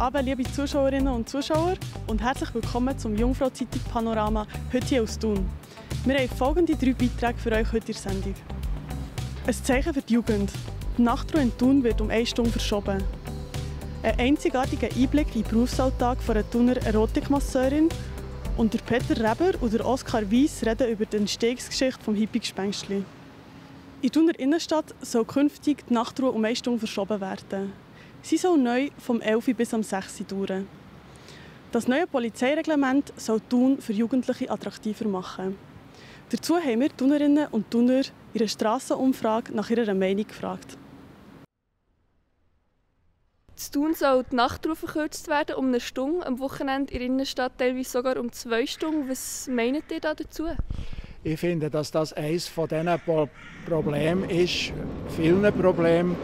Abend, liebe Zuschauerinnen und Zuschauer, und herzlich willkommen zum Jungfrau-Zeitung Panorama, heute hier aus Thun. Wir haben folgende 3 Beiträge für euch heute in der Sendung. Ein Zeichen für die Jugend. Die Nachtruhe in Thun wird um 1 Stunde verschoben. Ein einzigartiger Einblick in den Berufsalltag von einer Thuner Erotikmasseurin. Und der Peter Reber und der Oskar Weiss reden über die Entstehungsgeschichte des Hippie-Gespenstli. In der Thuner Innenstadt soll künftig die Nachtruhe um 1 Stunde verschoben werden. Sie soll neu vom 11 Uhr bis um 6 Uhr dauern. Das neue Polizeireglement soll Thun für Jugendliche attraktiver machen. Dazu haben wir Thunerinnen und Thuner in einer Strassenumfrage nach ihrer Meinung gefragt. In Thun soll die Nachtruhe verkürzt werden um 1 Stunde, am Wochenende in der Innenstadt teilweise sogar um 2 Stunden. Was meint ihr dazu? Ich finde, dass das eines von diesen Problemen ist, vielen Problemen,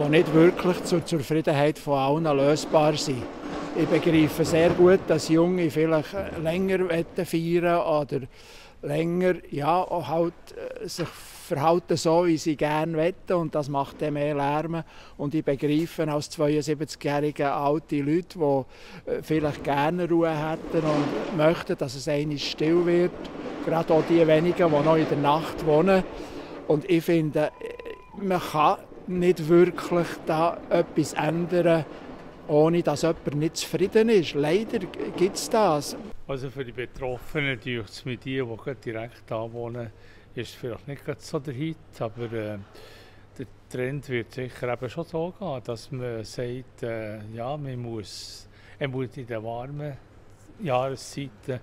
die nicht wirklich zur Zufriedenheit von allen lösbar sind. Ich begreife sehr gut, dass Junge vielleicht länger feiern oder länger sich verhalten so, wie sie gerne wollen, und das macht dann mehr Lärm. Und ich begreife als 72-jährige alte Leute, die vielleicht gerne Ruhe hätten und möchten, dass es einmal still wird. Gerade auch die wenigen, die noch in der Nacht wohnen. Und ich finde, man kann nicht wirklich da etwas ändern, ohne dass jemand nicht zufrieden ist. Leider gibt es das. Also für die Betroffenen, die mit die direkt anwohnen, ist es vielleicht nicht so der Hit, aber der Trend wird sicher eben schon so gehen, dass man sagt, man muss in den warmen Jahreszeiten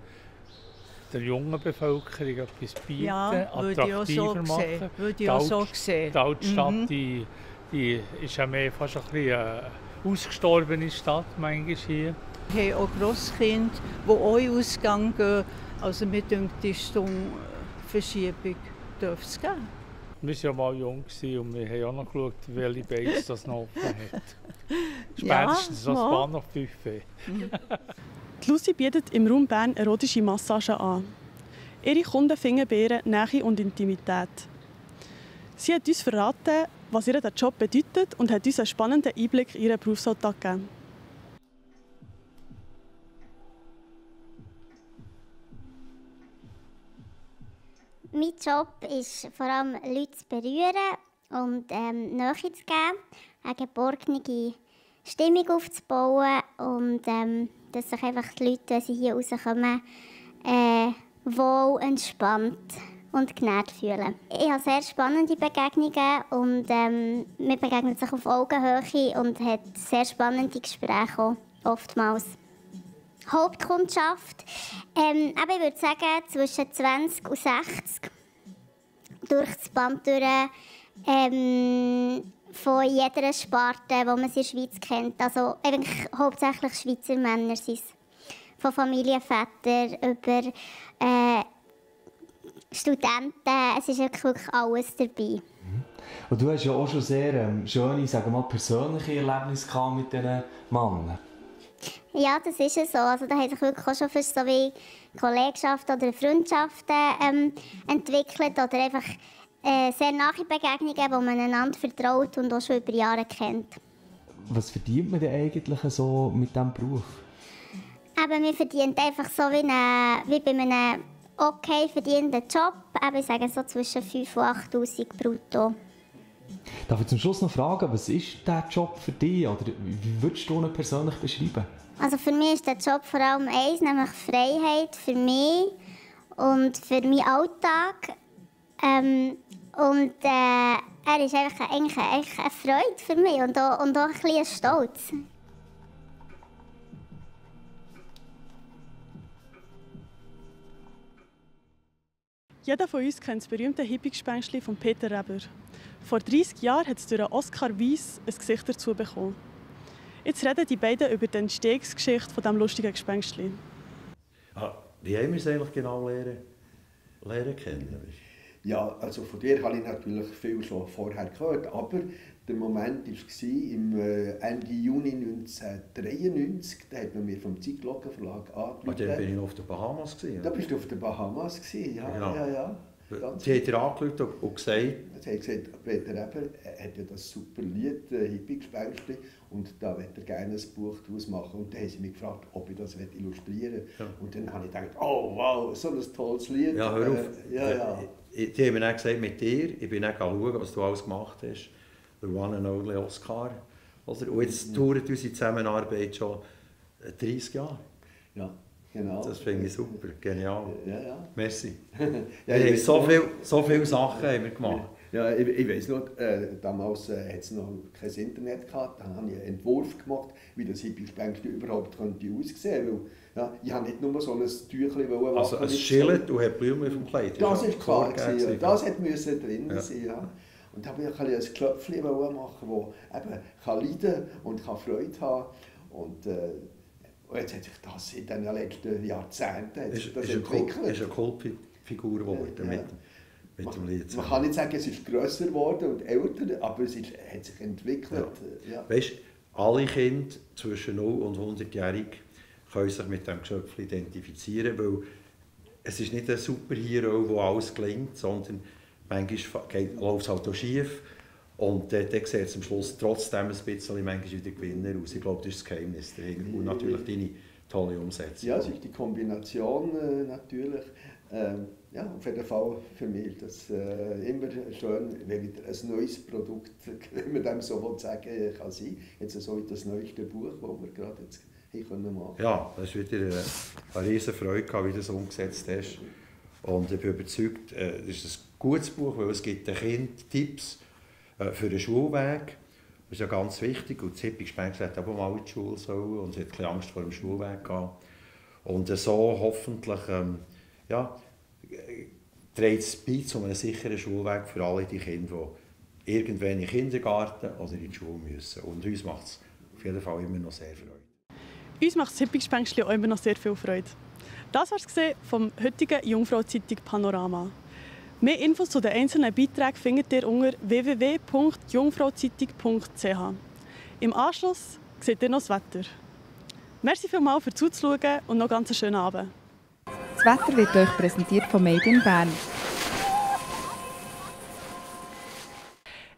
der jungen Bevölkerung etwas bieten, attraktiver machen. Würde ich auch so sehen. Die Altstadt die ist ja mehr fast ein bisschen eine ausgestorbene Stadt manchmal hier. Wir haben auch Grosskinder, die auch in Ausgang gehen. Also mir denkt, die Stundenverschiebung dürfte es geben. Wir waren ja mal jung und wir haben auch noch geschaut, welche Beiz das noch offen hat. Spätestens das Bahnhofbuffet. Die Lucy bietet im Raum Bern erotische Massagen an. Ihre Kunden finden bei ihr Nähe und Intimität. Sie hat uns verraten, was ihr der Job bedeutet, und hat uns einen spannenden Einblick in ihren Berufsalltag gegeben. Mein Job ist vor allem, Leute zu berühren und Nähe zu geben, eine geborgene Stimmung aufzubauen und dass sich einfach die Leute, wenn sie hier rauskommen, wohl, entspannt und genährt fühlen. Ich habe sehr spannende Begegnungen und man begegnet sich auf Augenhöhe und hat sehr spannende Gespräche auch, oftmals. Hauptkundschaft, aber ich würde sagen zwischen 20 und 60 durch das Band durch, von jeder Sparte, die man in der Schweiz kennt. Also eigentlich hauptsächlich Schweizer Männer sind es. Von Familienvätern über Studenten, es ist wirklich alles dabei. Und du hast ja auch schon sehr schöne, sagen wir mal, persönliche Erlebnisse mit diesen Männern. Ja, das ist es so. Also, da haben sich wirklich auch schon fast so wie Kollegschaften oder Freundschaften entwickelt oder einfach sehr nahe Begegnungen, wo man einander vertraut und auch schon über Jahre kennt. Was verdient man denn eigentlich so mit diesem Beruf? Aber man verdient einfach so wie bei einem okay verdienenden Job. Ich sage so zwischen 5.000 und 8.000 brutto. Darf ich zum Schluss noch fragen, was ist dieser Job für dich? Oder wie würdest du ihn persönlich beschreiben? Also für mich ist der Job vor allem eins, nämlich Freiheit für mich und für meinen Alltag. Er ist einfach eigentlich eine Freude für mich und auch ein bisschen Stolz. Jeder von uns kennt das berühmte Hippie-Gespenstli von Peter Reber. Vor 30 Jahren hat es durch Oskar Weiss ein Gesicht dazu bekommen. Jetzt reden die beiden über die Entstehungsgeschichte von diesem lustigen Gespenstli. Wie haben wir es eigentlich genau lernen kennen? Ja, also von dir habe ich natürlich viel schon vorher gehört, aber der Moment war im Ende Juni 1993, da hat man mir vom Zeitglockenverlag angerufen. Da bin ich auf den Bahamas. Da bist du auf den Bahamas, ja, genau. Ja. Die hat ihr angeschaut und gesagt? Sie hat gesagt, Peter Eber hat ja das super Lied, Hippie-Gespenstli, und da möchte er gerne ein Buch daraus machen. Und dann haben sie mich gefragt, ob ich das illustrieren will. Ja. Und dann habe ich gedacht, oh wow, so ein tolles Lied. Ja, hör auf. Die haben mir dann gesagt, mit dir, ich bin dann schauen, was du alles gemacht hast. Der One and Only Oscar. Und jetzt dauert unsere Zusammenarbeit schon 30 Jahre. Ja. Genau. Das finde ich super, genial. Ja. Merci. So viele Sachen haben wir gemacht. Ja, ich weiss noch, damals hat es noch kein Internet gehabt. Dann habe ich einen Entwurf gemacht, wie das Hippie-Gespenstli überhaupt könnte aussehen könnte. Ja, ich wollte nicht nur so ein Tüchlein machen. Also ein Schild und hat Blumen auf dem Kleid. Das ist klar, das musste drin sein. Ja. Und da wollte ich ein Klöpfchen machen, das eben leiden und Freude haben kann. Und jetzt hat sich das in den letzten Jahrzehnten entwickelt. Es ist eine Kultfigur geworden mit dem Lied. Man kann nicht sagen, es ist grösser geworden und älter, aber es hat sich entwickelt. Ja. Weißt, alle Kinder zwischen 0 und 100-jährig können sich mit diesem Geschöpf identifizieren, weil es ist nicht ein Superhero, der alles gelingt, sondern manchmal läuft es halt auch schief. Und dann sieht es am Schluss trotzdem ein bisschen manchmal wieder Gewinner aus. Ich glaube, das ist das Geheimnis dahinter. Und natürlich deine tolle Umsetzung. Ja, es ist die Kombination natürlich. Ja, auf jeden Fall für mich das immer schön, wenn wieder ein neues Produkt, wenn man dem so sagen kann sein. Jetzt so wie das neueste Buch, das wir gerade jetzt machen können. Ja, das ist wieder eine riesige Freude, wie du das umgesetzt hast. Und ich bin überzeugt, das ist ein gutes Buch, weil es gibt den Kindern Tipps für den Schulweg. Das ist ja ganz wichtig. Und das Hippie-Gespenstli hat auch mal in die Schule sollen und sie hat ein bisschen Angst vor dem Schulweg gehabt. Und so hoffentlich trägt es bei zu einem sicheren Schulweg für alle die Kinder, die irgendwann in den Kindergarten oder in die Schule müssen. Und uns macht es auf jeden Fall immer noch sehr Freude. Uns macht das Hippie-Gespenstli auch immer noch sehr viel Freude. Das war es vom heutigen Jungfrau-Zeitung Panorama. Mehr Infos zu den einzelnen Beiträgen findet ihr unter www.jungfrauzeitung.ch. Im Anschluss seht ihr noch das Wetter. Merci vielmals fürs Zuzuschauen und noch ganz einen schönen Abend. Das Wetter wird euch präsentiert von Made in Bern.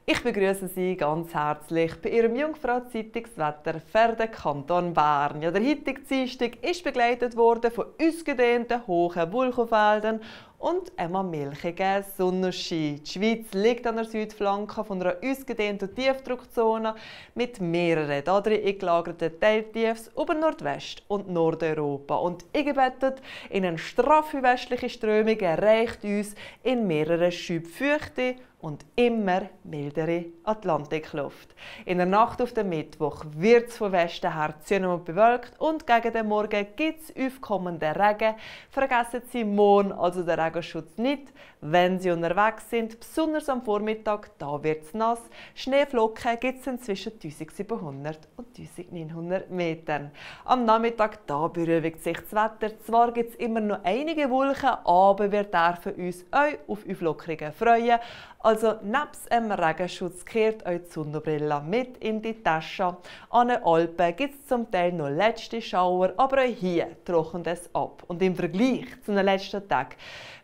Ich begrüße Sie ganz herzlich bei Ihrem Jungfrau-Zeitungswetter für den Kanton Bern. Ja, der heutige Dienstag ist begleitet worden von ausgedehnten hohen Wolkenfeldern und einem milchigen Sonnenschein. Die Schweiz liegt an der Südflanke von einer ausgedehnten Tiefdruckzone mit mehreren darin eingelagerten Teiltiefs über Nordwest- und Nordeuropa. Und eingebettet in eine straffe westliche Strömung erreicht uns in mehreren Schüben feuchte und immer mildere Atlantikluft. In der Nacht auf den Mittwoch wird es von Westen her zunehmend bewölkt und gegen den Morgen gibt es aufkommenden Regen. Vergessen Sie morgen also den Regenschutz nicht, wenn Sie unterwegs sind. Besonders am Vormittag, da wird es nass. Schneeflocken gibt es zwischen 1700 und 1900 Metern. Am Nachmittag, da beruhigt sich das Wetter. Zwar gibt es immer noch einige Wolken, aber wir dürfen uns auch auf Auflockerungen freuen. Also nebst dem Regenschutz kehrt euch die Sonnenbrille mit in die Tasche. An den Alpen gibt es zum Teil noch letzte Schauer, aber auch hier trocknet es ab. Und im Vergleich zu den letzten Tagen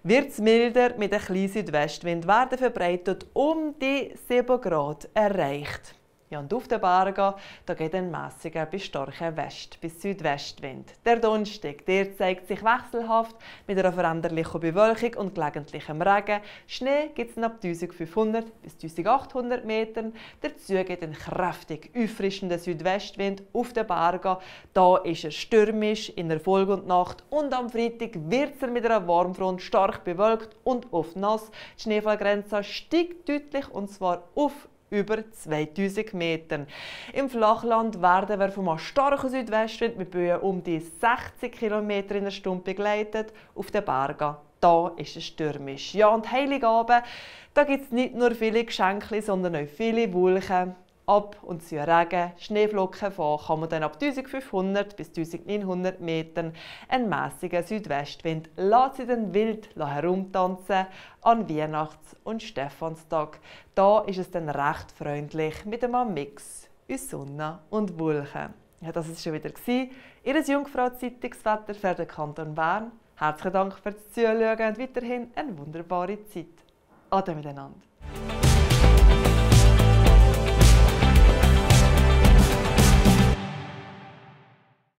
wird es milder, mit einem kleinen Südwestwind werden verbreitet um die 7 Grad erreicht. Ja, und auf den Bergen da geht ein mäßiger bis starker West- bis Südwestwind. Der Donnerstag der zeigt sich wechselhaft mit einer veränderlichen Bewölkung und gelegentlichem Regen. Schnee gibt es ab 1500 bis 1800 Metern. Dazu geht ein kräftig auffrischender Südwestwind auf den Bergen. Da ist er stürmisch in der Folge und Nacht. Und am Freitag wird er mit einer Warmfront stark bewölkt und oft nass. Die Schneefallgrenze steigt deutlich und zwar auf über 2000 Metern. Im Flachland werden wir vom starken Südwestwind mit Böen um die 60 km in der Stunde begleitet. Auf den Bergen da ist es stürmisch. Ja, und Heiligabend, da gibt es nicht nur viele Geschenke, sondern auch viele Wolken. Ab und zu Regen, Schneeflocken fahren kann man dann ab 1500 bis 1900 Metern. Ein mäßiger Südwestwind lässt sie dann wild herumtanzen an Weihnachts- und Stephanstag. Da ist es dann recht freundlich mit einem Mix aus Sonne und Wolken. Ja, das war schon wieder Ihr Jungfrau-Zeitungswetter für den Kanton Bern. Herzlichen Dank fürs Zuschauen und weiterhin eine wunderbare Zeit. Ade miteinander.